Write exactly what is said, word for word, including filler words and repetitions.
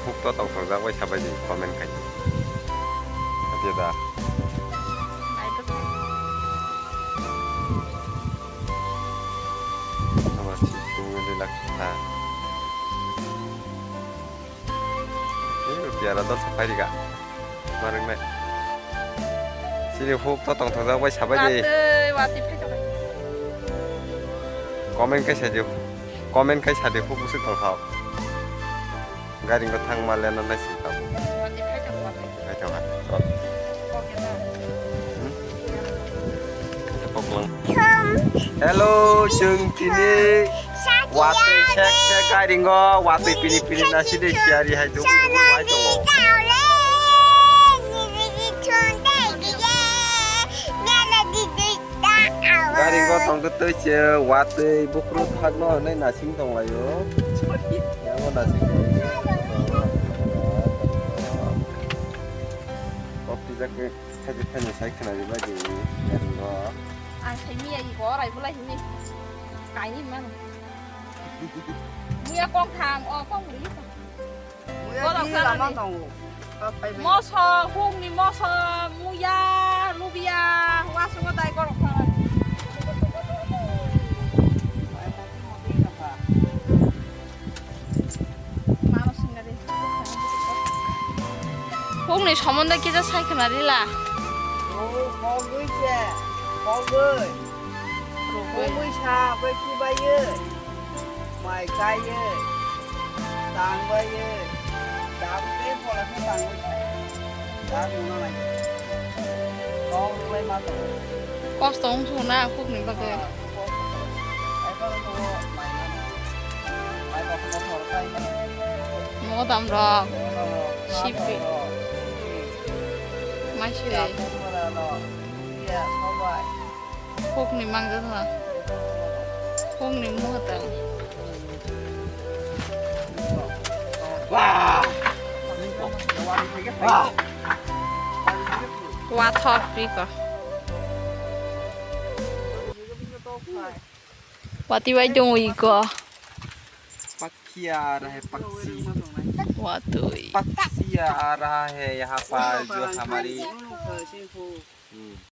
Huk to tongthokjak bai sabai di comment khai. Ati da. Ama si sungwi lak kha. Ini rupiah ra dol sapai riga. Marang nai. Sini huk to tongthokjak bai sabai di. Watwi, watwi phai tongkha. Comment khai saidi. Comment khai saidi huk busuk tongthok. Gari ngo thang ma leno nai sing tong. Watwi phai tongkha. Phai tongkha. Kok. Okay na. Hmm? Hello, chwng tini watwi sek sek gari ngo, watwi pini pini nasi de siari hai dugu dugu hai tongo. Gari ngo tongtwi twi se watwi buphuru thakno hwnwi nasing tonglaio. Yango nasing tonglaio. Kok twijak khe. Khaji khaini sai khwnari bai di, yaringo. Ang sai miya i borai bulai hini. Kaini man. Muya kong thang, o kong ri. Muya di lama tongo. Moso, hungni moso, muya, lubia, wasungo dai gorok thang. Hukni somonde kisa sai khwna rila. Hogwi se, hogwi. Hogwi sa, bai khibaiye. Mai kaiye. Tangbaye. Dam te bola se tangbai. Dam mona lai. Kok lai ma to. Kosto wng sung na hukni bagwi. Modam rok, sipi, maisiri, hukni mangjak na, hukni muhatang. Wathor piko. Watwi bai tongo iko. पक्षी आ रहा है, पक्षी। Watwi. पक्षी आ रहा है यहाँ पर, जो हमारी, हम्म।